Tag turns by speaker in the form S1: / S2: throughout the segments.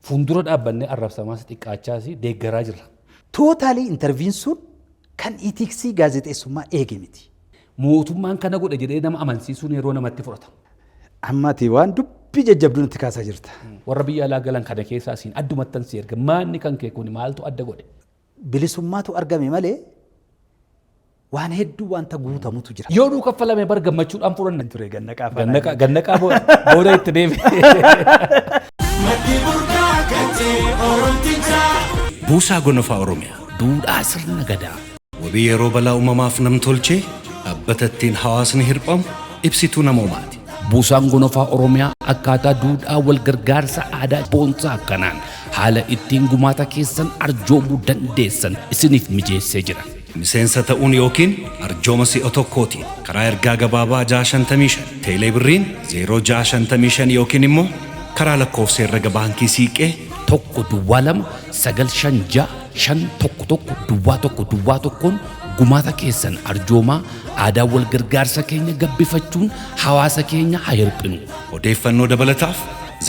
S1: Fuuldura dhaabbannee arrabsamaas xiqqaachaas deeggaraa jirra.
S2: Totally interviewn sun kan ethics gaazexeessummaa eege miti.
S1: Mootummaan kana godhe jedhee nama amansiisuun yeroo namatti fudhata.
S2: Amma ati waan dubbii jajjabduu nutti kaasaa jirta.
S1: Warra biyya alaa galan kana keessaa siin addumattan si erga maanni kan kee kun maaltu adda godhe?
S2: Bilisummaatu argame malee waan hedduu wanta guutamutu jira.
S1: Yoo nuu kaffalame bar gammachuudhaan fudhanna.
S2: Ture gannaqaa.
S1: Gannaqaa booda itti deebi.
S3: Maddi burqaa kan ta'e Oromtichaa.
S4: Buusaa Gonofaa Oromiyaa.
S1: Duudhaa sirna gadaa.
S4: Wabii yeroo balaa uumamaaf namtolchee, dhaabbata ittiin hawaasni hirphamu, ibsituu namoomaati.
S1: Buusaan Gonofaa Oromiyaa akkaataa duudhaa wal gargaarsa aadaa boonsaa akkanaan haala ittiin gumaata keessan arjoomuu dandeessan isiniif mijeessee jira.
S4: Miseensa ta'uun yookiin arjooma si'a tokkootiin karaa ergaa gabaabaa 655, teelee birriin 0655 yookiin immoo karaa lakkoofsa herrega baankii Siiqqee
S1: 1 0 2 9 5 6 5 1 1 0 1 1'n gumaata keessan arjoomaa, aadaa wal gargaarsa keenya gabbifachuun hawaasa keenya haa hirphinu.
S4: Odeeffannoo dabalataaf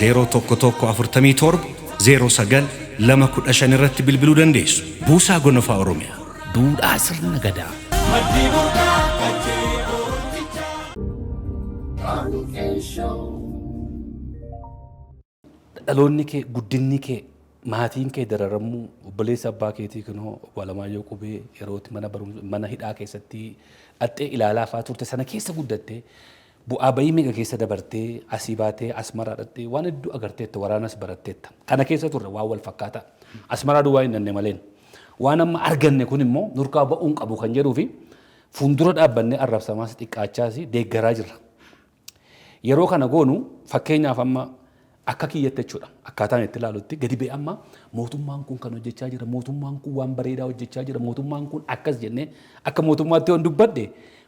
S4: 011 47 09 215 irratti bilbiluu dandeessu. Buusaa Gonofaa Oromiyaa.
S1: Duudhaa sirna gadaa.
S3: Maddi burqaa kan ta'e Oromtichaa.
S1: Dhaloonni kee, guddinni kee, maatiin kee dararamuu, obboleessa abbaa keetii kunoo obbo Alamaayyoo Qubee yerootti mana barumsa mana hidhaa keessatti dhaxxee ilaalaa fa'aa turte sana keessa guddattee, bu'aa bayii meeqa keessa dabartee asii baatee Asmaraa dhaxxee waan hedduu agarteetta, waraanas baratteetta. Kana keessa turre waan wal fakkaataa. Asmaraa duwwaa hin dhanne maleen. Waan amma arganne kun immoo nurkaa ba'uun qabu kan jedhuu fi fuuldura dhaabbannee arrabsamaas xiqqaachaas deeggaraa jirra. Yeroo kana goonu, fakkeenyaaf amma akka kiyyatti jechuudha. Akkaataan itti ilaalutti gadi ba'e, amma mootummaan kun kan hojjechaa jira, mootummaan kun waan bareedaa hojjechaa jira, mootummaan kun akkas jennee akka mootummaatti yoon dubbadhe,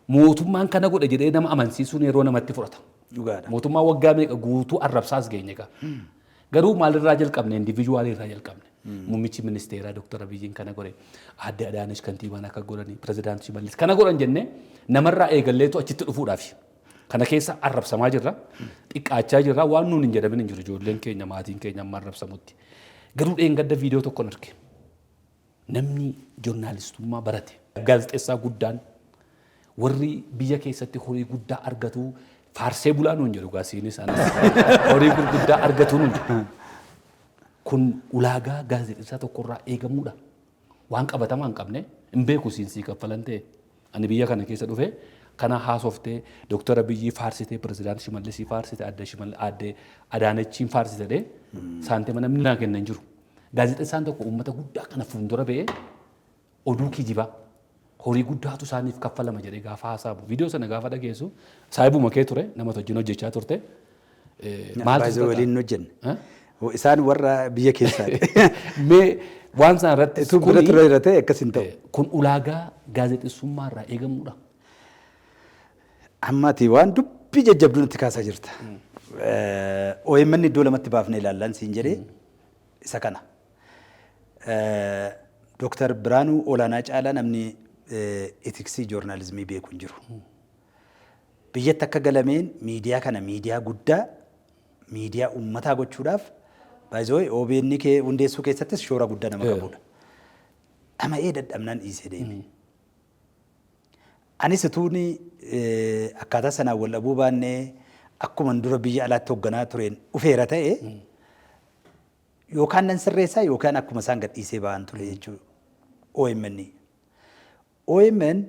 S1: mootummaan kana godhe jedhee nama amansiisuun yeroo namatti fudhata.
S2: Dhugaadha.
S1: Mootummaan waggaa meeqa guutuu arrabsaas geenye egaa. Garuu maalirraa jalqabne? Individual irraa jalqabne. Muummichi ministeeraa Dr. Abiyyiin kana godhe, aadde Adaanesh kantiibaan akka godhani, pirezidaantii Shimallis kana godhan jennee namarraa eegalleetu achitti dhufuudhaafi. Kana keessa arrabsamaa jirra. Xiqqaachaa jirra. Waan nuun hin jedhamin hin jiru, ijoolleen keenya, maatiin keenya amma arrabsamutti. Garuu dheengadda viidiyoo tokkon arge. Namni joornaalistummaa barate, gaazexeessaa guddaan, warri biyya keessatti horii guddaa argatu, faarsee bulaa nuun jedhu gaasiinis anas, horii gurguddaa argatu nuun jedhu. Kun ulaagaa gaazexeessaa tokkorraa eegamuudha. Waan qabatamaa hin qabne hin beeku siin sii kaffalan ta'e. Ani biyya kana keessa dhufe kana haasoftee, Dooktar Abiyyi faarsitee, Pirezidaantii Shimallisii faarsite, aadde Shimal aadde Adaanechiin faarsite dhee saantima namni naa kenna hin jiru. Gaazexeessaan tokko uummata guddaa kana fuuldura ba'ee oduu kijibaa horii guddaatu isaaniif kaffalama jedhee gaafa haasa'amu, viidiyoo sana gaafa dhageessu, saayibuma kee ture, nama wajjin hojjechaa turte. Maaltu
S2: Baay'ee
S1: sitti
S2: waliin hojjenne.
S1: Eh?
S2: Isaan warra biyya keessaati.
S1: Mee waan sana irratti
S2: Utuu bira ture irra ta'e akkas hin ta'u.
S1: Kun ulaagaa gaazexeessummaa irraa eegamudha.
S2: Amma ati waan dubbii jajjabduu natti kaasaa jirta. OMN iddoo lamatti baafnee ilaallaan siin jedhee isa kana. Dooktar Biraanuu Olaanaa caalaa namni ethics journalism beeku hin jiru. Biyyatti akka galameen miidiyaa kana miidiyaa guddaa, miidiyaa uummataa gochuudhaaf baay'ee OBN kee hundeessuu keessattis shoora guddaa nama qabudha. Dhama'ee dadhabnaan dhiisee deeme. Anis utuuni akkaataa sanaan wal dhabuu baannee, akkuma dura biyya alaatti hoogganaa tureen dhufeera ta'e, yookaan nan sirreessaa yookaan akkuma isaan gadhiisee ba'an ture jechuudha. OMN. OMN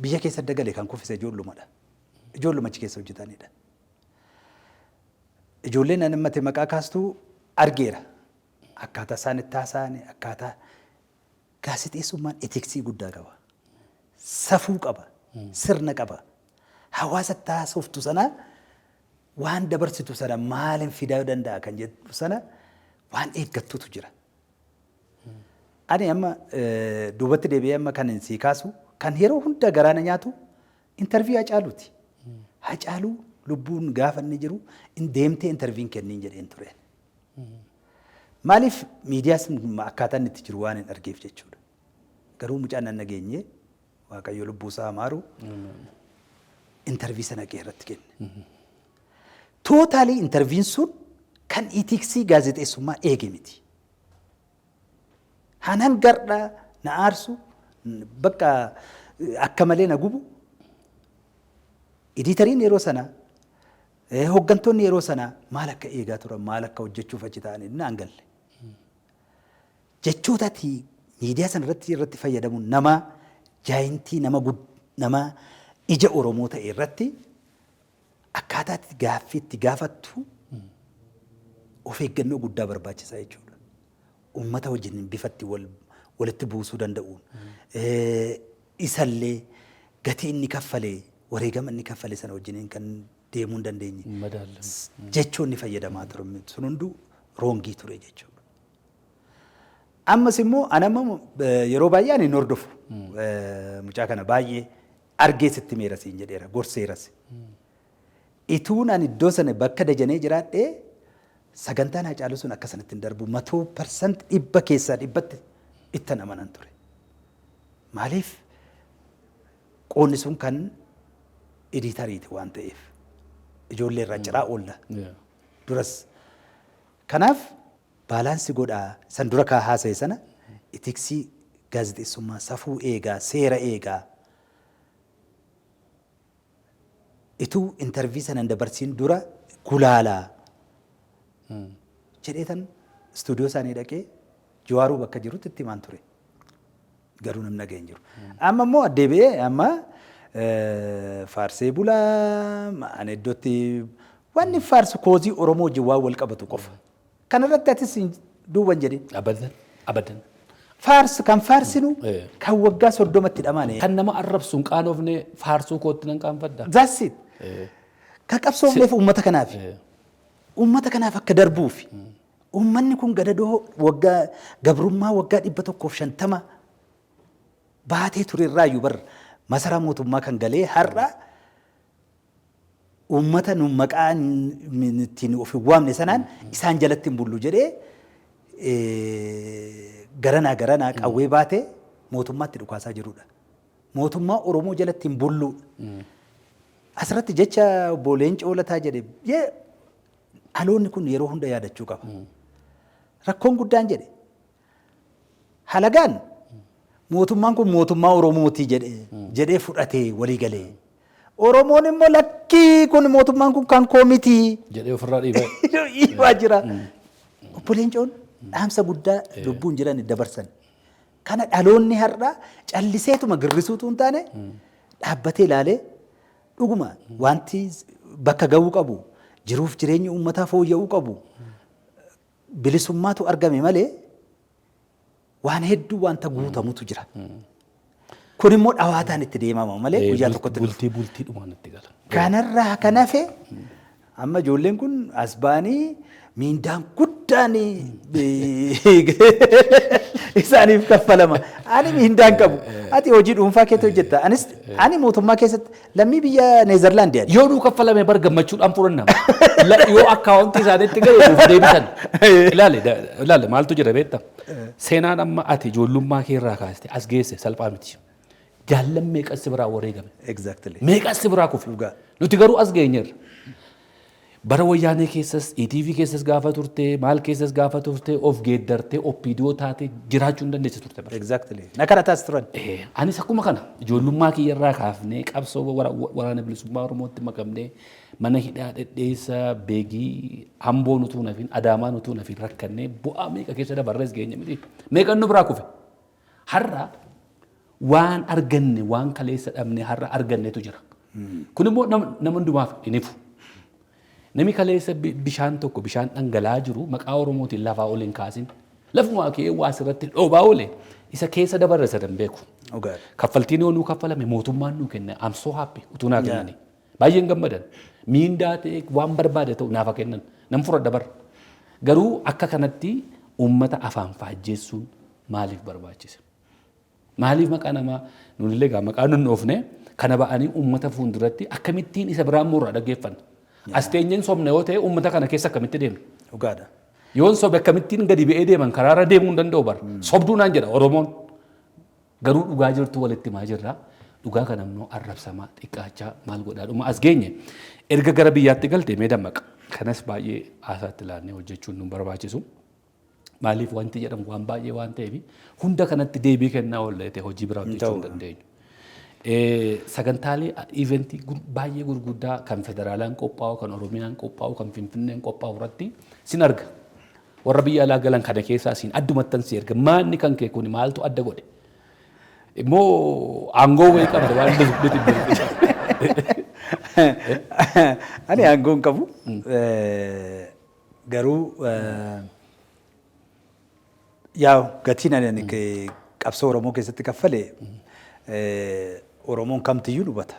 S2: biyya keessa dagale kan kuffise ijoollumadha. Ijoolluma achi keessa hojjetanidha. Ijoolleen ani ammate maqaa kaastuu argeera. Akkaataa isaan itti haasa'an, akkaataa gaazexeessummaan ethics guddaa qaba. Safuu qaba. Sirna qaba. Hawaasa itti haasoftu sana, waan dabarsitu sana maaliin fidaa danda'a kan jedhu sana waan eeggattutu jira. Ani amma duubatti deebi'ee amma kan sii kaasu, kan yeroo hunda garaana nyaatu interview Hacaaluuti. Hacaaluu lubbuun gaafa inni jiru in deemtee interviewn kenniin jedheen ture. Maaliif? Miidiyaas akkaataa inni itti jiru waan hin argeef jechuudha. Garuu mucaan nan nageenye, Waaqayyo lubbuu isaa maaru, interview sana qeerratti kenne. Totally interviewn sun Kan ethics gaazexeessummaa eege miti. Hanan gardhaa na aarsu, bakka akka malee na gubu. Editoriin yeroo sanaa, hooggantoonni yeroo sanaa maal akka eegaa turan, maal akka hojjechuuf achi ta'an naan galle. Jechoota ati miidiyaa sana irratti fayyadamuun nama giant, nama ija Oromoo ta'e irratti akkaataa itti gaaffii itti gaafattu of eeggannoo guddaa barbaachisaa jechuudha. Uummata wajjin bifatti walitti buusuu danda'uun, isallee gatii inni kaffalee, wareegama inni kaffale sana wajjiniin kan deemuu hin dandeenye.
S1: Madaallamu.
S2: Jechoonni fayyadamaa turan sun hunduu wrong ture jechuudha. Ammas immoo anamma yeroo baay'ee ani hin hordofu. Mucaa kana baay'ee argee sitti meera siin jedheera, gorseeras. Ituun ani iddoo sana bakka Dajanee jiraadhee sagantaan Haacaaluu sun akka sanatti hin darbu 100% 100% ittan amanan ture. Maaliif? Qoonni sun kan editoriiti waan ta'eef ijoollee irraa ciraa oolla duras. Kanaaf balance godhaa, san dura kaa haasa'e sana, ethics gaazexeessummaa, safuu eegaa, seera eegaa. Ituu interview sana hin dabarsiin dura gulaalaa jedheetan istuudiyoo isaanii dhaqee Jawaaruu bakka jirutti itti himaan ture. Garuu namni dhaga'e hin jiru. Amma immoo addeebi'ee amma faarsee bulaa ani iddootti wanni faarsu cause Oromoo wajjin waan wal qabatu qofa. Kanarratti atis duuban jedhin.
S1: Abadan. Abadan.
S2: Faarsu kan faarsinu kan waggaa 30tti dhamaane.
S1: Kan nama arrabsu hin qaanofne faarsuu kootti nan qaanfadha.
S2: That's it. Kan qabsoofneef uummata kanaaf. Uummata kanaaf akka darbuufi. Uummanni kun gadadoo waggaa gabrummaa waggaa 150 baatee ture irraayyuu bar masaraa mootummaa kan galee har'a uummata nu maqaa ittiin of hin waamne sanaan isaan jalatti hin bullu jedhee garanaa garanaa qawwee baatee mootummaatti dhukaasaa jirudha. Mootummaa Oromoo jalatti hin bulluudha. Asirratti jecha obbo Leencoo Lataa jedhe dhaloonni kun yeroo hunda yaadachuu qaba. Rakkoon guddaan jedhe halagaan mootummaan kun mootummaa Oromooti jedhee fudhatee walii galee. Oromoon immoo lakkii, kun mootummaan kun kan koo miti.
S1: Jedhee ofirraa dhiibee.
S2: Dhiibaa jira. Obbo Leencoon dhaamsa guddaa lubbuun jiran dabarsan. Kana dhaloonni har'a calliseetuma girrisuutu hin taane dhaabbatee ilaalee dhuguma wanti bakka ga'uu qabu, jiruuf jireenyi uummataa fooyya'uu qabu, bilisummaatu argame malee waan hedduu wanta guutamutu jira. Kun immoo dhawaataan itti deemama malee guyyaa tokkotti dhufu.
S1: Bultii bultiidhumaan itti gala.
S2: Kanarraa kan hafe amma ijoolleen kun as ba'anii miindaan guddaan isaaniif kaffalama. Ani miindaan qabu. Ati hojii dhuunfaa keetti hojjetta. Anis ani mootummaa keessatti lammii biyya Neezerlaandi ani.
S1: Yoo nuu kaffalame bar gammachuudhaan fudhanna. Yoo akkaawuntii isaaniitti gale nuuf deebisan. Ilaali, ilaali, maaltu jira beektaa? Seenaan amma ati ijoollummaa kee irraa kaaste as geesse salphaa miti. Jaallan meeqas si biraa wareegame. Meeqas si biraa kufe. Nuti garuu as geenyeerra. Bara wayyaanee keessas, ETV keessas gaafa turte, maal keessas gaafa turte, of geeddartee OPDO taate jiraachuu hin dandeesse turte bara.
S2: Exactly. Na kadhataas turan.
S1: Anis akkuma kana ijoollummaa kiyya irraa kaafnee qabsoo waraana bilisummaa Oromootti makamnee mana hidhaa Dhedheessa, Beegii, Amboo nutuu nafin, Adaamaa nutuu nafin rakkannee bu'aa meeqa keessa dabarrees geenye miti. Meeqan nu biraa kufe. Har'a waan arganne, waan kaleessa dhabne har'a argannetu jira. Kun immoo nama hundumaaf hin ifu. Namni kaleessa bishaan tokko, bishaan dhangala'aa jiru maqaa Oromootiin lafaa ol hin kaasin. Lafumaa ka'ee waa asirratti dhoobaa oole isa keessa dabarre sadan beeku. Kaffaltiin yoo nuu kaffalame, mootummaan nuu kenne, I'm so happy utuu naa kennanii. Baay'een gammadan. Miindaa ta'e, waan barbaade ta'u naaf haa kennan. Nan fudhadha bara. Garuu akka kanatti uummata afaan faajjeessuun maaliif barbaachise? Maaliif maqaa namaa nunillee egaa maqaa nun dhoofne kana ba'anii uummata fuulduratti akkamittiin isa biraan immoo irraa dhaggeeffanna? As teenyeen sobna yoo ta'e uummata kana keessa akkamitti deemna? Yoon sobe akkamittiin gadi ba'ee deeman? Karaarra deemuu hin danda'u bara. Sobduu naan jedha Oromoon. Garuu dhugaa jirtu walitti himaa jirra. Dhugaa kana immoo arrabsamaa, xiqqaachaa, maal godhaa dhuma as geenye. Erga gara biyyaatti galte mee Dammaqa. Kanas baay'ee haasaatti ilaannee hojjechuun nu barbaachisu. Maaliif wanti jedhamu waan baay'ee waan ta'eef hunda kanatti deebii kennaa oolle ta'e hojii biraa hojjechuu hin dandeenyu. Sagantaalee eventii baay'ee gurguddaa kan federaalaan qophaa'u, kan Oromiyaan qophaa'u, kan Finfinneen qophaa'u irratti sin arga. Warra biyya alaa galan kana keessaa siin addumattan si erga. Maanni kan kee kun maaltu adda godhe? Immoo aangoo wayii qabda waan nuti beeknu.
S2: Ani aangoo hin qabu. Garuu yaa gatiin ani qabsoo Oromoo keessatti kaffale Oromoon kamtiyyuu hubata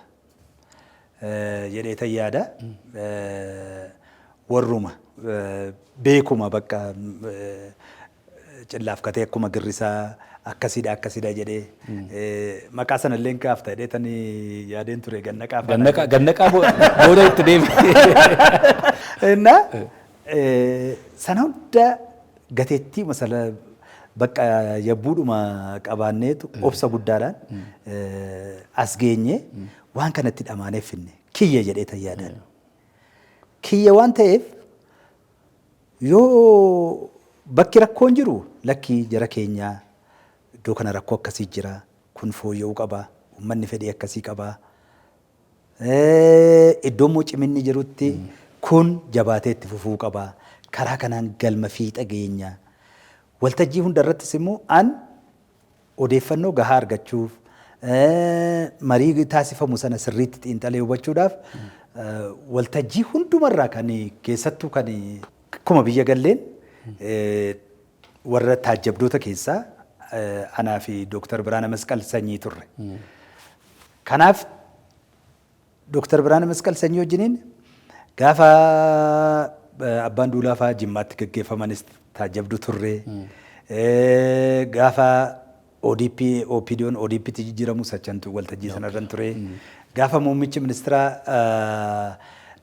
S2: jedhee tan yaada. Warruma beekuma bakka cillaafkatee akkuma girrisaa akkasiidha akkasiidha jedhee maqaa sana illee kaafta jedhee tani yaadeen ture Gannaqaa faana.
S1: Gannaqaa booda itti deebi.
S2: Innaa sana hunda gateettii masala bakka yabbuudhuma qabaanneetu obsa guddaadhaan as geenye waan kanatti dhamaanee finne kiyya jedhee tan yaadan. Kiyya waan ta'eef yoo bakki rakkoon jiru, lakkii jara keenyaa, iddoo kana rakkoo akkasii jira, kun fooyya'uu qaba, uummanni fedhii akkasii qaba. Iddoo immoo ciminni jirutti kun jabaatee itti fufuu qaba. Karaa kanaan galma fiixa geenya. Waltajjii hunda irrattis immoo an odeeffannoo gahaa argachuuf, marii taasifamu sana sirriitti xiinxalee hubachuudhaaf waltajjii hundumarraa kan keessattuu kan akkuma biyya galleen warra taajjabdoota keessaa anaa fi Dooktar Biraana Masqal Sanyii turre. Kanaaf Dooktar Biraana Masqal Sanyii wajjiniin gaafa abbaan duulaa fa'aa Jimmaatti gaggeeffamanis taajjabduu turre. Gaafa ODP, OPDOn ODPtti jijjiiramu sachantu waltajjii sanarran ture. Gaafa muummichi ministeera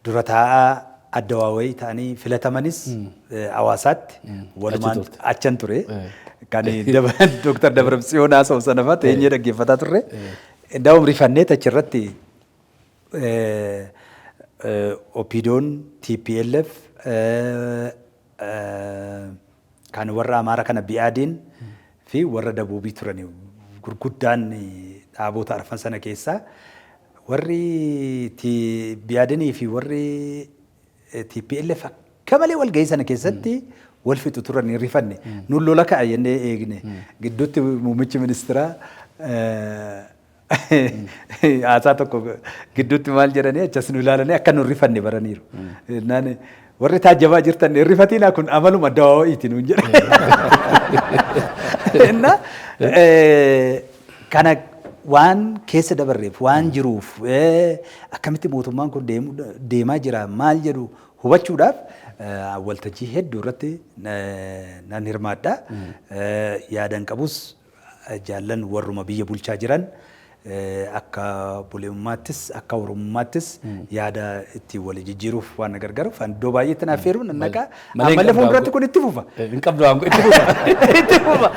S2: dura taa'aa addawaawayii ta'anii filatamanis Hawaasaatti walumaan achan ture. Kan Dooktar Dabratsiyoon haasa'u sana fa'aa teenyee dhaggeeffataa turre. Daa'um rifannee achirratti OPDOn, TPLF, kan warra Amaara kana BIADin fi warra Dabuubii turani gurguddaan dhaabota arfan sana keessaa warri BIADinii fi warri TPLF akka malee walgahii sana keessatti wal fixu turan hin rifanne. Nun lola ka'a jennee eegne. Gidduutti muummichi ministeeraa haasaa tokko gidduutti maal jedhanii achas nu ilaalanii akka nu rifanne baraniiru. Naan warri taajjabaa jirtan hin rifatiinaa, kun amaluma dawaa'iiti nuun jedhe. Inna kana waan keessa dabarreef, waan jiruuf, akkamitti mootummaan kun deemaa jira maal jedhu hubachuudhaaf waltajjii hedduu irratti nan hirmaadha. Yaadan qabus jaallan warruma biyya bulchaa jiran akka buleummaattis akka oromummaattis yaada ittiin walii jijjiiruuf waan na gargaaruuf iddoo baay'eetti na affeeru nan naqa. Ammallee fuulduratti kun itti fufa.
S1: Hin qabdu aangoo, itti fufa.
S2: Itti fufa.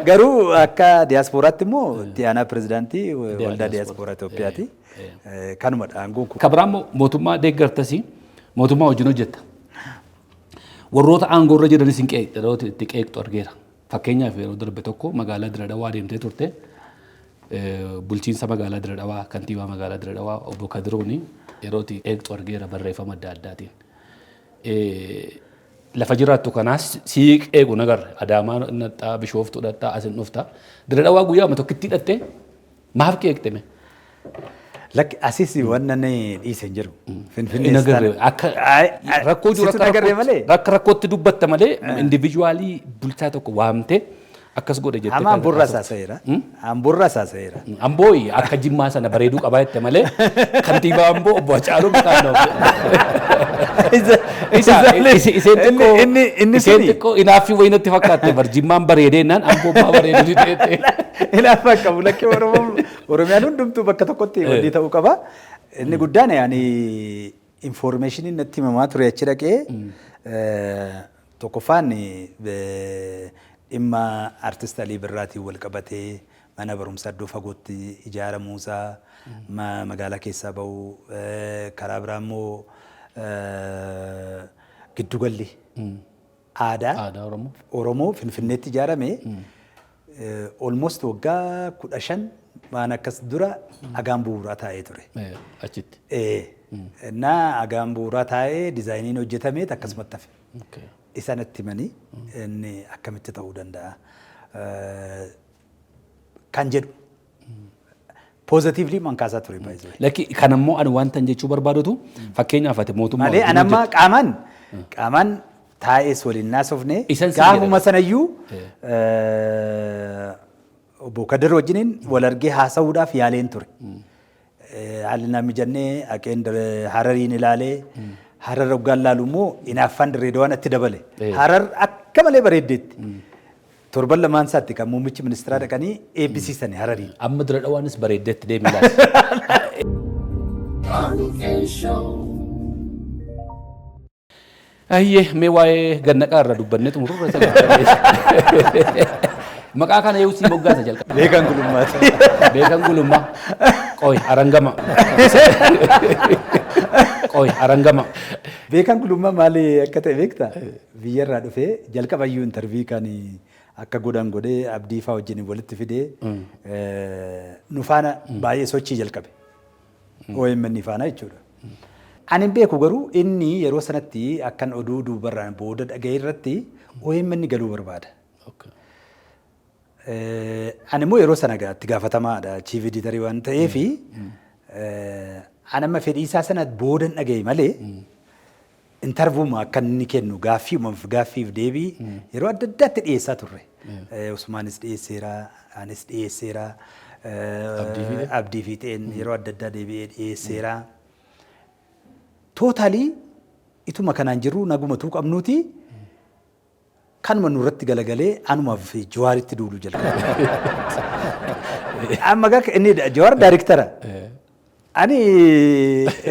S2: Garuu akka diyaaspooraatti immoo itti aanaa pirezidaantii waldaa diyaaspooraa Itoophiyaati. Kanumadha aangoon kun.
S1: Kan biraa immoo mootummaa deeggartasii mootummaa wajjin hojjetta. Warroota aangoo irra jiranis hin qeeqxe, yeroo itti qeeqxu argeera. Fakkeenyaaf yeroo darbe tokko magaalaa Dirre Dhawaa deemtee turte. Bulchiinsa magaalaa Dirre Dhawaa, kantiibaa magaalaa Dirre Dhawaa obbo Kadirooni yeroo itti qeeqxu argeera barreeffama adda addaatiin. Lafa jiraattu kanaas sii qeequ nagarre. Adaamaa dhaqxaa, Bishooftuu dhaqxaa, asin dhufta. Dirre Dhawaa guyyaa tokkitti hidhattee maaf qeeqxe mee?
S2: Lakki, asis waan ani dhiise hin jiru.
S1: Hin
S2: Finfinnees
S1: agarre
S2: taana.
S1: akka
S2: Ay,
S1: rakkoo jiru
S2: situ
S1: akka
S2: agarre malee.
S1: Akka rakkootti dubbatta malee individually bulchaa tokko waamtee akkas godhe jettee
S2: Amma
S1: kan
S2: Amboorraa
S1: haasoftu.
S2: saasayeera. Amboorraa saasayeera.
S1: Ambooyi akka Jimmaa sana bareeduu qabaa jette malee kantiibaa Amboo obbo Hacaaluu maqaan dhoofte. Isa iseen xiqqoo
S2: Inni
S1: isheen
S2: suni
S1: xiqqoo inaaffii wayii natti fakkaatte bar, Jimmaan bareedee naan Amboo maa bareedu jettee.
S2: Hinaaffaa qabu, lakki, Oromoon Oromiyaan hundumtuu bakka tokkotti wanni ta'uu qaba. Inni guddaan ani informationiin natti himamaa ture achi dhaqee tokkoffaan dhimma artist Alii Birraatiin wal qabatee mana barumsaa iddoo fagootti ijaaramuusaa, magaalaa keessaa bahuu, karaa biraa immoo Giddugalli aadaa
S1: Aadaa Oromoo.
S2: Oromoo Finfinneetti ijaarame almost waggaa 15 waan akkas dura dhagaan bu'uuraa taa'ee ture.
S1: Achitti.
S2: Innaa dhagaan bu'uuraa taa'ee design iin hojjetamee akkasumatti hafe. Isa natti himanii, inni akkamitti ta'uu danda'a kan jedhu. Positively man kaasaa ture baay'ee.
S1: Lakki, kan ammoo ani wanta jechuu barbaadutu, fakkeenyaaf ati mootummaa
S2: Malee
S1: wajjin
S2: an amma qaamaan taa'ees waliin naasofne.
S1: Isan siin
S2: gaafuma
S1: jedhan.
S2: Sanayyuu obbo Kadir wajjiniin wal argee haasa'uudhaaf yaaleen ture. Haalli namni jennee haqeen Harariin ilaalee, Harar hoggaan laalu immoo hinaaffaan Dirree Dawaan natti dabale. Harar akka malee bareeddeetti. Torban lamaan isaatti kan muummichi ministeeraa dhaqanii eebbisiisan Harariin.
S1: Amma Dura Dhawaanis bareeddeetti, deemi ilaali.
S3: Funke Show.
S1: Ayyee, mee waa'ee Gannaqaa irraa dubbannee xumururra isa. Maqaa kana yoo sii moggaasa jalqaba.
S2: Beekan Gulummaati.
S1: Beekan Gulummaa. Qoy arangama. Qoy arangama.
S2: Beekan Gulummaa maali akka ta'e beektaa? Biyyarraa dhufee jalqabayyuu interview kan akka godhan godhee, Abdii fa'aa wajjin walitti fidee nu faana baay'ee sochii jalqabe. OMN faana jechuudha. Ani hin beeku, garuu inni yeroo sanatti akkan oduu duubarraan booda dhaga'e irratti OMN galuu barbaada. Ani immoo yeroo sana itti gaafatamaadha, chief editor ii waan ta'eefi, ani amma fedhii isaa sana boodan dhaga'e malee interview ma akka inni kennu gaaffiif deebii yeroo adda addaatti dhiyeessaa turre. Usmaanis dhiyeesseera, anis dhiyeesseera, Abdii Fiixeen yeroo adda addaa deebi'ee dhiyeesseera. Totally ituma kanaan jirru nagumatuu qabnuuti kanuma nurratti galagalee anumaaf Jawaaritti duuluu jalqabe. Amma gaa inni Jawaar daayirektara. Ani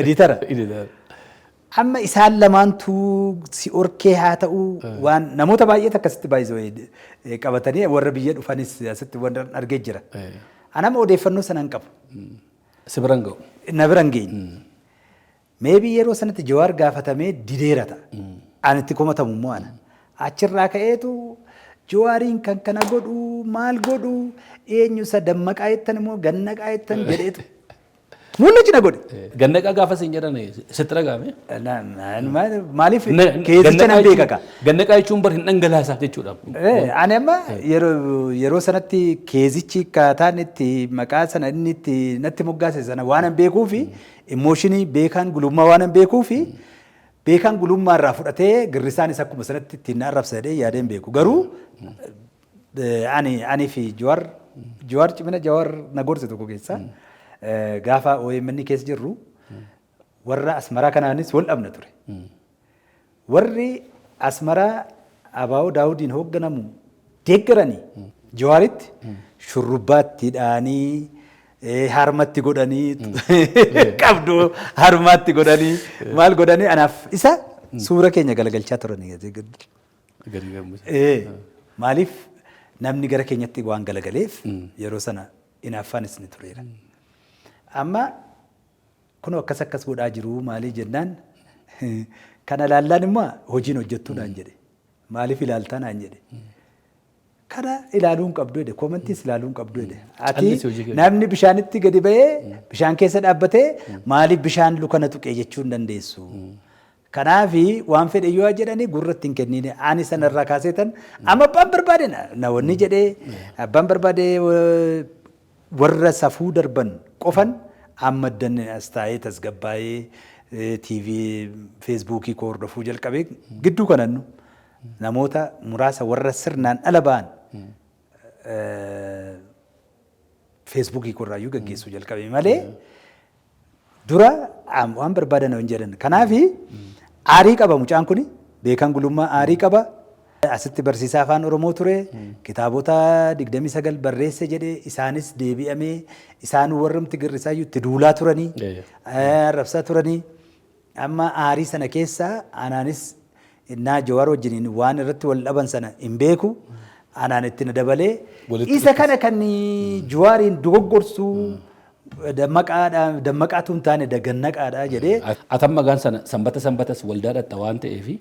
S2: editor a. Amma isaan lamaantu si orkee haa ta'u, waan namoota baay'eetu akkasitti baay'isoo qabatanii warra biyya dhufanis asitti waan argee jira. Ani amma odeeffannoo sana hin qabu.
S1: Si biran ga'u.
S2: Na bira hin geenye. Maybe yeroo sanatti Jawaar gaafatamee dideera ta'a. Ani itti komatamu immoo ana. Achirraa ka'eetu Jawaariin kan kana godhu maal godhu, eenyu isa Dammaqaa jettan immoo Gannaqaa jettan jedheetu mul'achi na godhe.
S1: Gannaqaa gaafa siin jedhan sitti dhaga'ame?
S2: Maaliif keessicha nan beeka ka.
S1: Gannaqaa jechuun bar hin dhangalaasaa jechuudha.
S2: Ani amma yeroo sanatti keezichi akkaataan itti maqaa sana inni itti natti moggaase sana waan hin beekuufi, emotion ii Beekaan Gulummaa waan hin beekuufi, Beekaan Gulummaa irraa fudhatee girrisaanis akkuma sanatti ittiin na arrabsa jedhee yaadee hin beeku. Garuu ani fi Jawaar cimina Jawaar na gorse tokko keessa, gaafa OMN keessa jirru warra Asmaraa kanaanis wal dhabna ture. Warri Asmaraa Abaa'oo Daawudiin hoogganamu deeggaranii Jawaaritti shurrubbaatti hidhaanii, harmatti godhanii, qabduu harmatti godhanii, maal godhanii, anaaf isa suura keenya galagalchaa turanii.
S1: Gadi gammacha.
S2: Maaliif namni gara keenyatti waan galagaleef yeroo sana hinaaffaanis ni tureera. Amma kunoo akkas akkas godhaa jiru maalii jennaan, kana ilaallaan immoo hojiin hojjettuu naan jedhe. Maaliif ilaaltaa naan jedhe. Kana ilaaluu hin qabdu jedhe, comment iis ilaaluu hin qabdu jedhe. Ati
S1: Callisi hojii kee.
S2: namni bishaanitti gadi ba'ee bishaan keessa dhaabbatee maaliif bishaan lukana tuqee jechuu hin dandeessu. Kanaafi waan fedhe yoo jedhanii gurra itti hin kennine. Ani sanarraa kaaseetan amma abbaan barbaade na wanni jedhee, abbaan barbaade warra safuu darban qofan amma addan as taa'ee tasgabbaa'ee TV, Feesbuukii koo hordofuu jalqabee gidduu kanannu namoota muraasa warra sirnaan ala ba'an Feesbuukii koorraayyuu gaggeessuu jalqabe malee dura waan barbaadan hin jedhan. Kanaafi aarii qaba mucaan kuni, Beekan Gulummaa aarii qaba. Asitti barsiisaa afaan Oromoo ture. Kitaabota 29 barreesse jedhee isaanis deebi'amee isaan warrumti girrisaayyuu itti duulaa turanii, arrabsaa turanii. Amma aarii sana keessa anaanis innaa Jawaar wajjiniin waan irratti wal dhaban sana hin beeku. Anaan itti na dabalee
S1: Walitti
S2: isa kana kan Jawaariin dogoggorsu Dammaqaadha, dammaqaatu hin taane dagannaqaadha jedhee.
S1: Atamma gaan sana sanbata sanbatas waldaa dhatta waan ta'eefi,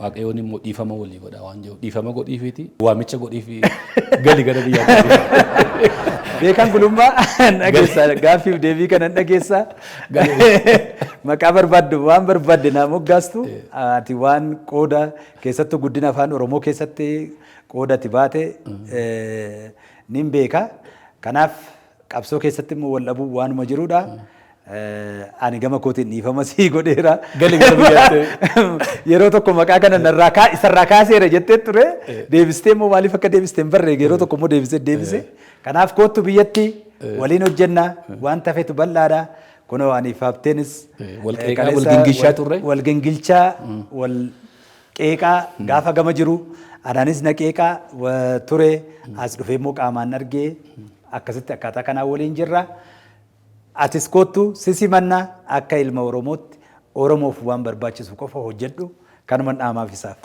S1: Waaqayyoon immoo dhiifama walii godha waan jiru, dhiifama godhiifiiti waamicha godhiifi gali gara biyyaa.
S2: Beekan Gulummaa, dhageessaa, gaaffiif deebii kanan dhageessaa. Maqaa barbaaddu, waan barbaadde naa moggaastu, ati waan qooda keessattuu guddina afaan Oromoo keessatti qooda ati baate nin beeka. Kanaaf qabsoo keessatti immoo wal dhabuu waanuma jirudha. Ani gama kootiin dhiifama sii godheera.
S1: Gali gara biyyaatti.
S2: Yeroo tokko maqaa kana narraa kaa isarraa kaaseera jettee ture. Deebistee immoo, maaliif akka deebistee hin barre, yeroo tokko immoo deebisee deebise. Kanaaf koottu, biyyatti waliin hojjenna, waan tafetu bal'aadha. Kunoo ani faabteenis
S1: Wal qeeqaa, wal gingilchaa turre.
S2: Wal gingilchaa, wal qeeqaa gaafa gama jiru anaanis na qeeqaa ture, as dhufee immoo qaamaan argee, akkasitti akkaataa kanaan waliin jirra. Atis koottu, si simanna. Akka ilma Oromootti Oromoof waan barbaachisu qofa hojjedhu, kanuman dhaamaaf isaaf.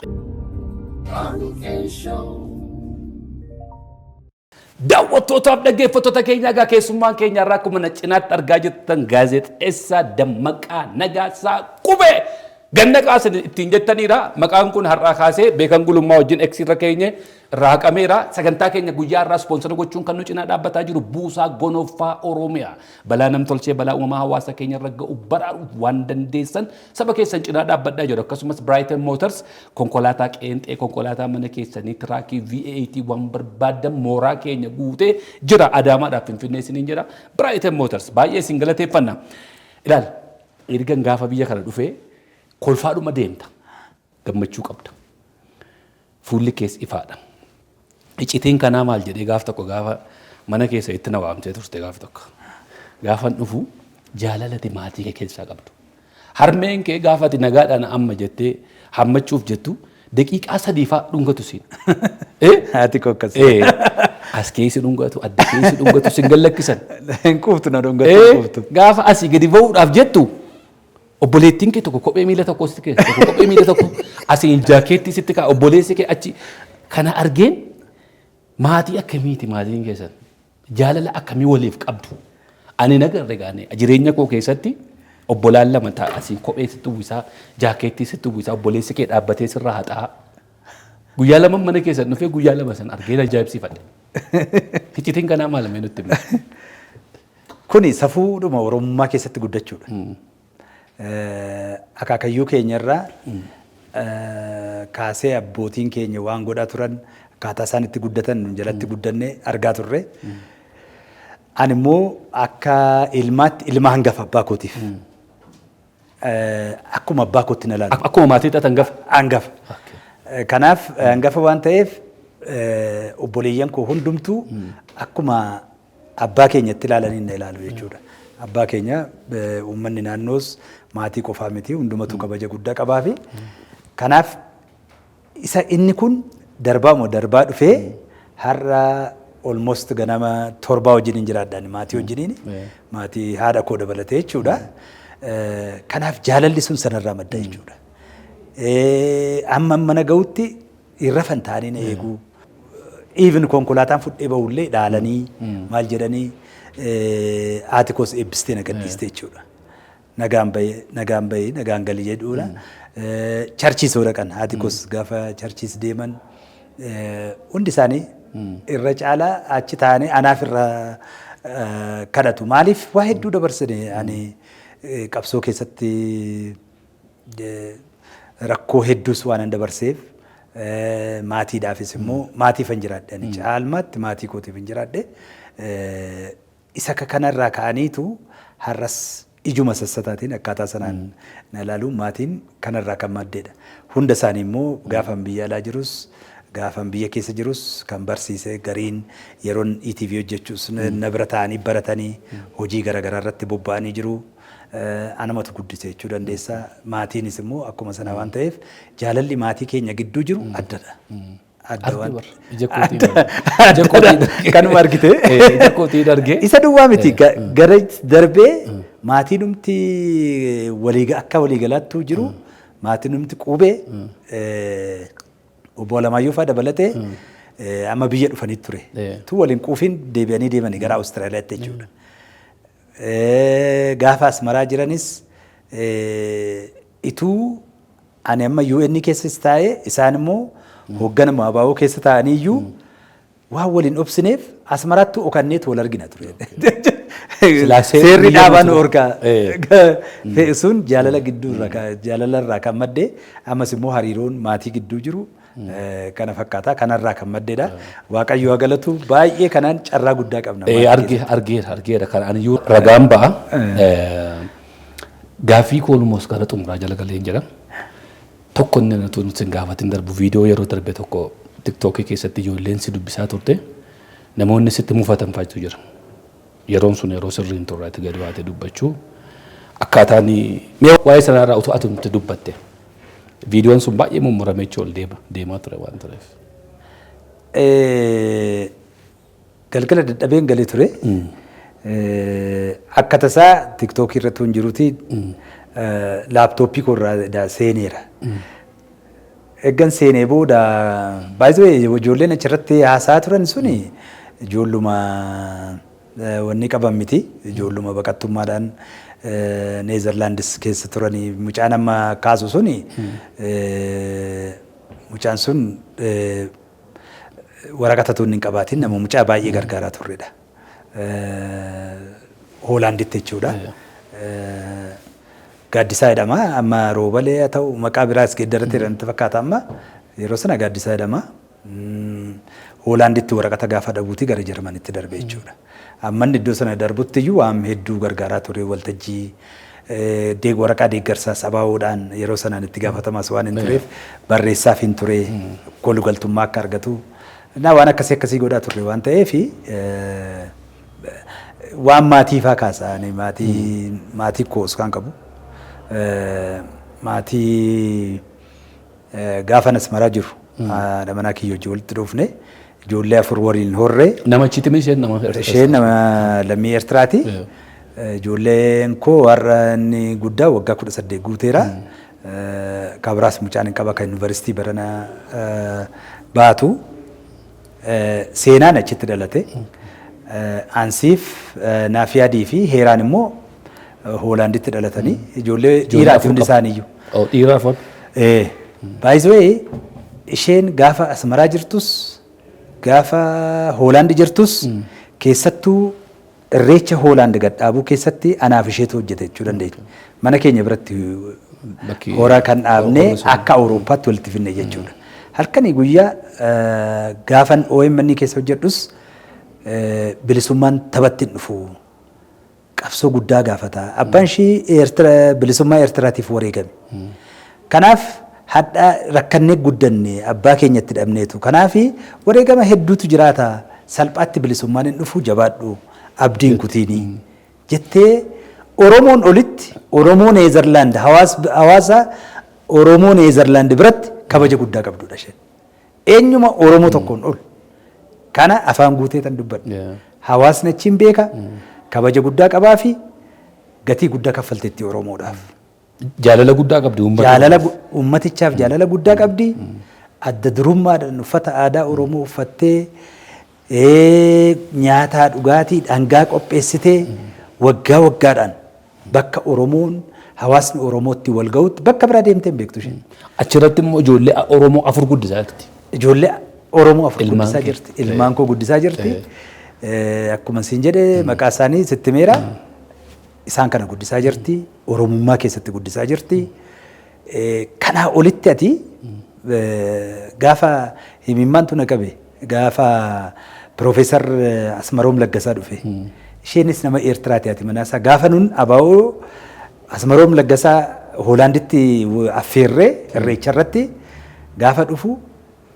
S1: Daawwattootaaf dhaggeeffattoota keenya, egaa keessummaan keenya irraa akkuma na cinaatti argaa jirtan gaazexeessaa Dammaqaa Nagaasaa Qubee Gannaqaa isin ittiin jettaniidha. Maqaan kun har'aa kaasee Beekan Gulummaa wajjin X irra keenye irraa haqameera. Sagantaa keenya guyyaa irraa sponsor gochuun kan nu cinaa dhaabbataa jiru Buusaa Gonoffaa Oromiyaa. Balaa namtolchee, balaa uumamaa hawaasa keenya irra ga'u baraaruuf waan dandeessan saba keessan cinaa dhaabbadhaa jedhu. Akkasumas Brighton Motors konkolaataa qeenxee, konkolaataa mana keessanii, tiraakii V8, waan barbaadan mooraa keenya guutee jira. Adaamaadhaaf Finfinnee isiniin jedha. Brighton Motors baay'ee isin galateeffanna. Ilaal, ergan gaafa biyya kana dhufee kolfaadhuma deemta. Gammachuu qabda. Fuulli kees ifaadha. Iccitiin kanaa maal jedhee gaaf tokko gaafa mana keessa itti na waamtee turte gaaf tokko. Gaafan dhufu jaalalati maatii kee keessaa qabdu. Harmeen kee gaafa ati nagaadhaan amma jettee hammachuuf jettu daqiiqaa 3 fa'aa dhungatu siin.
S2: Haati koo akkas.
S1: As keessi dhungatu, adda keessi dhungatu, sin gallakkisan.
S2: Hin quuftu, na dhungatu hin quuftu.
S1: Gaafa asii gadi ba'uudhaaf jettu obboleettiin kee tokko kophee miila tokko sitti keessa, tokko kophee miila tokko asiin jaakeettii sitti kaa'a, obboleessi kee achi. Kana argeen, maatii akkamiiti maatiin keessan, jaalala akkamii waliif qabdu? Ani nagarre gaane jireenya koo keessatti obbolaan lama ta'a, asiin kophee sitti uwwisaa, jaakeettii sitti uwwisaa, obboleessi kee dhaabbatee sirraa haxaa. Guyyaa 2 mana keessan dhufee guyyaa 2 san argeen ajaa'ibsiifadhe. Iccitiin kanaa maal, mee nutti himi?
S2: Kuni safuudhuma Oromummaa keessatti guddachuudha. Akaakayyuu keenyarraa kaasee abbootiin keenya waan godhaa turan, akkaataa isaan itti guddatan nun jalatti guddanne argaa turre. Ani immoo akka ilmaatti, ilma hangafa abbaa kootiif. Akkuma abbaa kootti na ilaalu.
S1: Akkuma maatii taatan hangafa.
S2: Hangafa. Kanaaf hangafa waan ta'eef obboleeyyan koo hundumtuu akkuma abbaa keenyatti ilaalanii na ilaalu jechuudha. Abbaa keenya uummanni naannoos maatii qofaa miti, hundumatu kabaja guddaa qabaafi. Kanaaf isa inni kun darbaa moo darbaa dhufee har'a almost ganama 7 wajjin hin jiraadhaan, maatii wajjiniin, maatii haadha koo dabalatee jechuudha. Kanaaf jaalalli sun sanarraa madda jechuudha. Amma mana ga'utti hin rafan, ta'anii na eeguu. Even konkolaataan fudhee bahullee dhaalanii maal jedhanii, haati koos eebbistee na gadhiiste jechuudha. Nagaan bahee, nagaan bahee, nagaan gali jedhuudha. Churchiis yoo dhaqan, haati koos gaafa churchiis deeman, hundi isaanii irra caalaa achi taa'anii anaaf irra kadhatu. Maaliif, waa hedduu dabarsine, ani qabsoo keessatti rakkoo hedduus waan an dabarseef, maatiidhaafis immoo, maatiif hin jiraadhe, ani caalmaatti maatii kootiif hin jiraadhe. Isa akka kanarraa ka'aniitu har'as ijuma sassataatiin akkaataa sanaan na ilaalu, maatiin kanarraa kan maddeedha. Hunda isaanii immoo gaafan biyya alaa jirus, gaafan biyya keessa jirus kan barsiise, gariin yeroon ETV hojjechuus na bira taa'anii baratanii hojii garaagaraa irratti bobba'anii jiru. Anamatu guddise jechuu dandeessa. Maatiinis immoo akkuma sana waan ta'eef jaalalli maatii keenya gidduu jiru addadha. Adda waan
S1: Arge, ija kootiin ija kootiin arge.
S2: Kanuma argite.
S1: Ija kootiin arge.
S2: Isa duwwaa miti, gara darbee maatiin walii akka waliigalaattuu jiru, maatiin qubee obbo Alamaayyoo fa'aa dabalatee amma biyya dhufanii ture. Tu waliin quufiin deebi'anii deemanii gara Awustiraaliyaatti jechuudha. Gaafa Asmaraa jiranis ituu ani amma UN keessas taa'ee, isaan immoo hoogganama ABO keessa taa'anii iyyuu waan waliin obsineef Asmaraatti okanneetu wal argina ture.
S1: Silaa
S2: Seerri
S1: biyya
S2: dhaabaan
S1: ture.
S2: orkaa sun jaalala gidduu irraa, jaalala irraa kan madde, ammas immoo hariiroon maatii gidduu jiru kana fakkaata, kanarraa kan maddeedha. Waaqayyo haa galatu, baay'ee kanaan carraa guddaa qabna.
S1: Argeera, argeera, kan ani iyyuu ragaan ba'a. Gaaffii koo olmoos gara xumuraa jala galeen jira. Tokko inni nuti sin gaafatin darbu, viidiyoo yeroo darbe tokko TikTokii keessatti ijoolleen si dubbisaa turte, namoonni sitti mufatan fa'aatu jira. Yeroon sun yeroo sirrii hin turre ati gadi baatee dubbachuu. Akkaataan mee waa'ee sanarraa utuu ati nutti dubbatte. Viidiyoon sun baay'ee mummuramee ol deemaa ture waan tureef.
S2: Galgala dadhabeen galee ture. Akka tasaa TikTokii irratti hin jiruuti laaptooppii koo irraa seeneera. Eeggan seenee booda, baay'ee ijoolleen achirratti haasaa turan suni ijoolluma wanni qaban miti. Ijoolluma baqattummaadhaan Neezerlaandis keessa turanii. Mucaan amma kaasu suni, mucaan sun waraqata tuun hin qabaatin nama mucaa baay'ee gargaaraa turredha. Hoolaanditti jechuudha. Gaaddisaa jedhama. Amma Roobalee haa ta'u, maqaa biraas geeddaratti natti fakkaata, amma yeroo sana Gaaddisaa jedhama. Hoolaanditti waraqata gaafa dhabuuti gara Jarmanitti darbe jechuudha. Amma inni iddoo sana darbutti iyyuu waan hedduu gargaaraa ture, waltajjii waraqaa deeggarsaa sabaa'oodhaan yeroo sanaan itti gaafatamas waan hin tureef barreessaaf hin ture, kolugaltummaa akka argatu. Na waan akkasii akkasii godhaa turre waan ta'eef, waan maatii faa kaasa. Ani maatii koos kan qabu, maatii gaafa Asmaraa jiru haadha manaa kiyya wajjin walitti dhufne, ijoollee afur waliin horree.
S1: Nama achitti isheen nama Eertiraa?
S2: Isheen nama lammii Eertiraati. Ijoolleen koo har'a inni guddaa waggaa 18 guuteera. Kabiraas mucaan hin qaba kan yuunivarsiitii barana baatu. Seenaan achitti dhalate. Ansiif Naafiyaadii fi Heeraan immoo Hoolaanditti dhalatanii, ijoollee dhiiraati hundi isaaniiyyuu.
S1: Dhiira afur.
S2: Baay'isee isheen gaafa Asmaraa jirtus, gaafa Hoolaandi jirtus, keessattuu Irreecha Hoolaand gadhaabuu keessatti anaaf isheetu hojjete jechuu dandeenya. Mana keenya biratti hora kan dhaabnee akka Awurooppaatti walitti finne jechuudha. Halkanii guyyaa gaafan OMN keessa hojjedhus, bilisummaan taphatti hin dhufu. Qabsoo guddaa gaafata. Abbaan ishii bilisummaa Eertiraatiif wareegame. Kanaaf hadha rakkannee guddanne, abbaa keenyatti dhabneetu. Kanaaf wareegama hedduutu jiraata. Salphaatti bilisummaan hin dhufu, jabaadhu, abdiin kutiinii jettee, Oromoon olitti Oromoo Neezerlaand, hawaasa Oromoo Neezerlaand biratti kabaja guddaa qabdudha isheen. Eenyuma Oromoo tokkoon ol. Kana afaan guutee tan dubbadha. Hawaasni achiin beeka, kabaja guddaa qabaa fi gatii guddaa kaffalteetti Oromoodhaaf.
S1: Jaalala guddaa qabdi uummata.
S2: Jaalala uummatichaaf jaalala guddaa qabdi. Adda durummaadhaan uffata aadaa Oromoo uffattee, nyaataa dhugaatii dhangaa qopheessitee, waggaa waggaadhaan bakka Oromoon, hawaasni Oromootti wal ga'utti bakka biraa deemtee hin beektu isheen.
S1: Achirratti immoo ijoollee Oromoo afur guddisaa jirti.
S2: Ijoollee Oromoo afur
S1: Ilmaan
S2: guddisaa
S1: kee.
S2: jirti. Ilmaan koo guddisaa jirti. Akkuma siin jedhe, maqaa isaanii sitti meera. Isaan kana guddisaa jirti. Oromummaa keessatti guddisaa jirti. Kanaa olitti ati gaafa himimmaantu na qabe, gaafa Piroofeesar Asmaroom Laggasaa dhufe. Isheenis nama Eertiraati, ati manaasaa. Gaafa nun ABO Asmaroom Laggasaa Hoolaanditti affeerree Irreecha irratti gaafa dhufu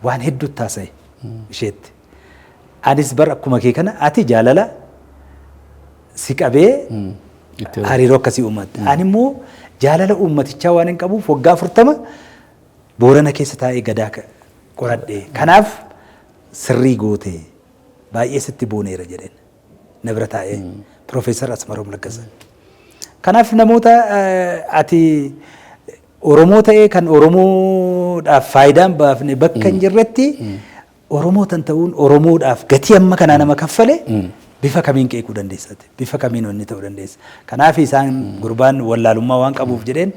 S2: waan hedduu taasise isheetti. Anis bar akkuma kee kana ati jaalala si qabee hariiroo akkasii uummatte. Ani immoo jaalala uummatichaa waan hin qabuuf waggaa 40 Boorana keessa taa'ee gadaa qoradhe. Kanaaf sirrii goote, baay'ee sitti booneera jedheen na bira taa'ee Piroofeesar Asmaroom Laggasaa. Kanaaf namoota ati Oromoo ta'ee kan Oromoodhaaf faayidaan baafne bakka hin jirretti, Oromoo tan ta'uun Oromoodhaaf gatii amma kanaa nama kaffale Bifa kamiin qeequu dandeessate? Bifa kamiin wanni ta'uu dandeessa? Kanaaf isaan gurbaan wallaalummaa waan qabuuf jedheen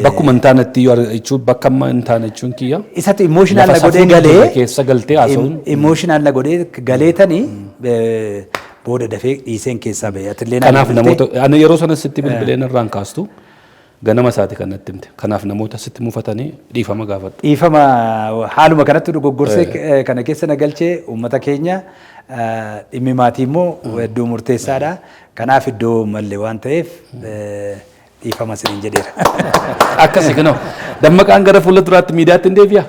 S1: Bakkuma hin taanetti iyyuu jechuun, bakka amma hin taane jechuun kiyya.
S2: Isatu emotional
S1: Lafa
S2: na godhee
S1: safuun hin
S2: galee
S1: jirre keessa galtee haasa'uun.
S2: Emotional na godhee galeetanii booda dafee dhiiseen keessaa bahe. Atillee naa
S1: Kanaaf
S2: bilbilte.
S1: namoota ani yeroo sana sitti bilbileen irraan kaastu, ganama isaati kan natti himte. Kanaaf namoota sitti mufatanii dhiifama gaafadhu.
S2: Dhiifama, haaluma kanatti dogoggorsee kana keessa na galchee uummata keenya, dhimmi maatii immoo iddoo murteessaadha. Kanaaf iddoo malle waan ta'eef dhiifama isiniin jedheera.
S1: Akkasii kanoo Dammaqaan gara fuula duraatti miidiyaatti hin deebi'a.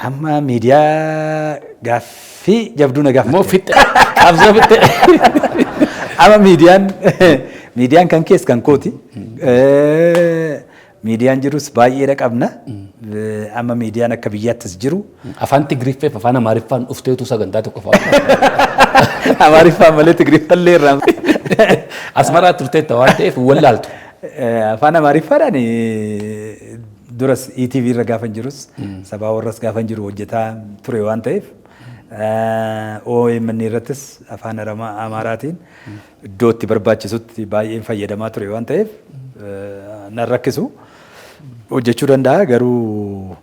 S2: Amma miidiyaa gaaffii jabduu na
S1: Immoo
S2: gaafatte.
S1: fixxe, qabsoo fixxe.
S2: Amma miidiyaan kan kees kan kooti. Miidiyaan jirus baay'eedha qabna. Amma miidiyaan akka biyyaattis jiru.
S1: Afaan Tigiriffeef afaan Amaariffaan dhufteetu sagantaa tokko fa'aa.
S2: Amaariffaan malee Tigiriffallee irraa.
S1: Asmaraa turteetta waan ta'eef wallaaltu.
S2: Afaan Amaariffaadhaan duras ETV irra gaafan jirus, sabaa warras gaafan jiru hojjetaa ture waan ta'eef, OMN irrattis afaan Amaaraatiin iddoo itti barbaachisutti baay'een fayyadamaa ture waan ta'eef nan rakkisu, hojjechuu danda'a. Garuu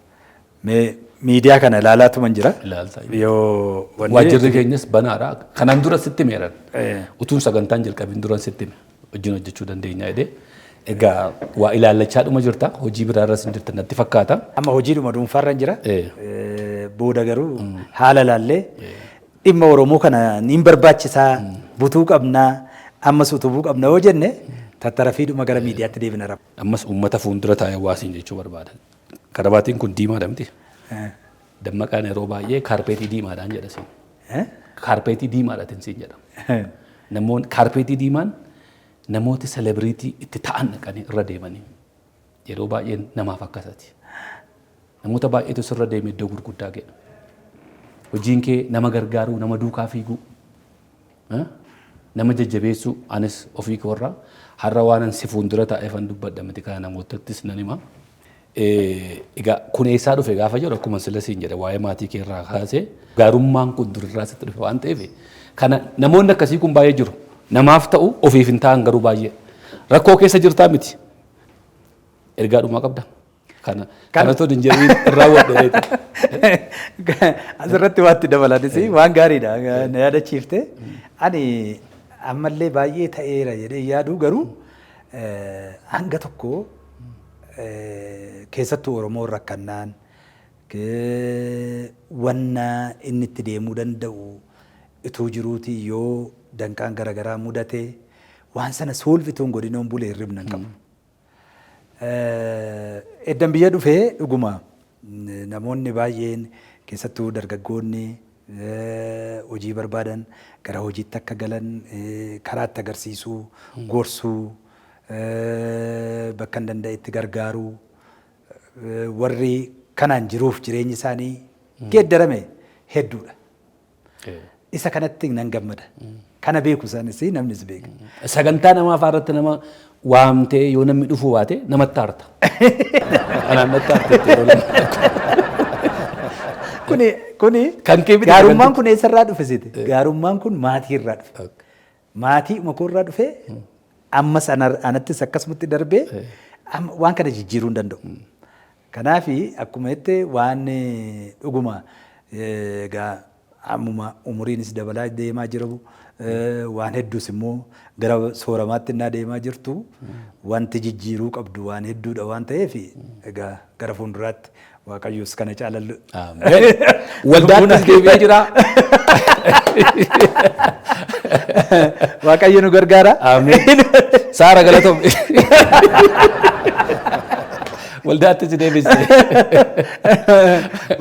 S2: mee miidiyaa kana ilaalaatuman jira.
S1: Ilaaltaa.
S2: Yoo wanni-
S1: Waajjirri keenyas banaadha. Kanaan dura sitti himeeran. Utuun sagantaan jalqabin duran sitti hime. Wajjin hojjechuu dandeenya jedhee. Egaa waa ilaallachaa dhuma jirta. Hojii biraarras hin jirta natti fakkaata.
S2: Amma hojiidhuma dhuunfaarra jira. Booda garuu haala laallee dhimma Oromoo kana niin barbaachisaa, butuu qabnaa, ammas utubuu qabna yoo jenne, tattarafiidhuma gara miidiyaatti deebina raba.
S1: Ammas uummata fuuldura taa'ee hawaasiin jechuu barbaada. Karabaatiin kun diimaadha miti? Dammaqaan yeroo baay'ee kaarpeetii diimaadhaan jedha siin. Kaarpeetii diimaadhaatiin siin jedha. Namoonni kaarpeetii diimaan namooti celebrity itti ta'an dhaqanii irra deemanii yeroo baay'ee namaaf akkasati. Namoota baay'eetu sirra deeme iddoo gurguddaa ga'e. Hojiin kee nama gargaaruu, nama duukaa fiiguu, nama jajjabeessuu. Anis ofii koorraa har'a waan an si fuuldura taa'eefan dubbadha miti, kana namootattis nan hima. Egaa kun eessaa dhufe gaafa jedhu, akkuma sila siin jedhe, waa'ee maatii kee irraa kaasee gaarummaan kun durirraa sitti dhufe waan ta'eef, kana namoonni akkasii kun baay'ee jiru. Namaaf ta'u, ofiif hin ta'an garuu baay'ee. Rakkoo keessa jirtaa miti. Ergaa dhumaa qabda. Kana kanatu hin jedhiin irraa wadheeti.
S2: Asirratti waanti dabalanis waan gaariidha. Na yaadachiifte. Ani ammallee baay'ee ta'eera jedhee yaadu, garuu hanga tokko keessattuu Oromoon rakkannaan wanna inni itti deemuu danda'u ituu jiruuti yoo danqaan garaagaraa mudate, waan sana solve ituun godhinoon bulee hirribna hin qabu. Eddan biyya dhufee dhuguma namoonni baay'een, keessattuu dargaggoonni hojii barbaadan, gara hojiitti akka galan karaatti agarsiisuu, gorsuu, bakka hin danda'etti gargaaruu, warri kanaan jiruuf jireenyi isaanii geeddarame hedduudha. Isa kanatti nan gammada. Kana beeku isaanis, namnis beeka.
S1: Sagantaa namaa fa'aa irratti nama waamtee yoo namni dhufuu baate namatti aarta. Anaan natti aarte yeroo lama.
S2: Kuni
S1: Kan kee miti.
S2: Gaarummaan kun eessarraa dhufe siite? Gaarummaan kun maatii irraa dhufe. Maatii makoorraa dhufe, ammas anattis akkasumatti darbee amma waan kana jijjiiruu hin danda'u. Kanaaf akkuma jette waan dhuguma egaa ammuma umuriinis dabalaa deemaa jiru, waan hedduus immoo gara sooramaatti innaa deemaa jirtu, wanti jijjiiruu qabdu waan hedduudha waan ta'eef, egaa gara fuulduraatti Waaqayyos kana caalallu.
S1: Ameen. Waldaattis deebi'ee jira.
S2: Waaqayyo nu gargaara.
S1: Ameen. Saara, galatoom. Waldaattis deebiste.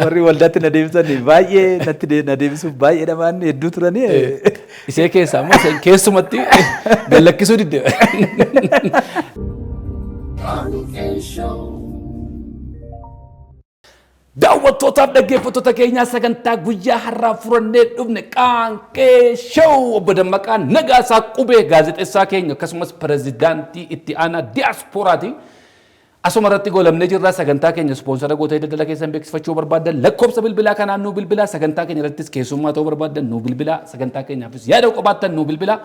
S2: Warri waldaatti na deebisan baay'ee natti na deebisuuf baay'ee dhamaan hedduu turanii.
S1: Isee keessaa immoo isheen keessumatti gallakkisuu didde.
S3: Qaanqee Show.
S1: Daawwattootaaf dhaggeeffattoota keenyaa, sagantaa guyyaa har'aa furannee dhufne Qaanqee Show, obbo Dammaqaa Nagaasaa Qubee, gaazexeessaa keenya akkasumas pirezidaantii itti aanaa diyaaspooraati. Asuma irratti goolabnee jirra. Sagantaa keenya sponsor gootee daldala keessan beeksifachuu barbaaddan lakkoofsa bilbilaa kanaan nuu bilbilaa. Sagantaa keenya irrattis keessummaa ta'uu barbaaddan nuu bilbilaa. Sagantaa keenyaafis yaada qabaattan nuu bilbilaa.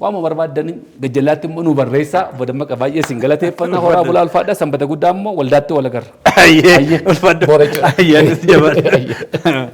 S1: Waama barbaaddan gajjallaatti immoo nuu barreessaa. Obbo Dammaqa, baay'ee isin galateeffannaa. Horaa bulaa, ulfaadha. Sanbata guddaa immoo waldaatti wal agarra.
S2: Ayyee, ulfaadhu.
S1: Boora jechuudha.
S2: Ayyee, jabaadha.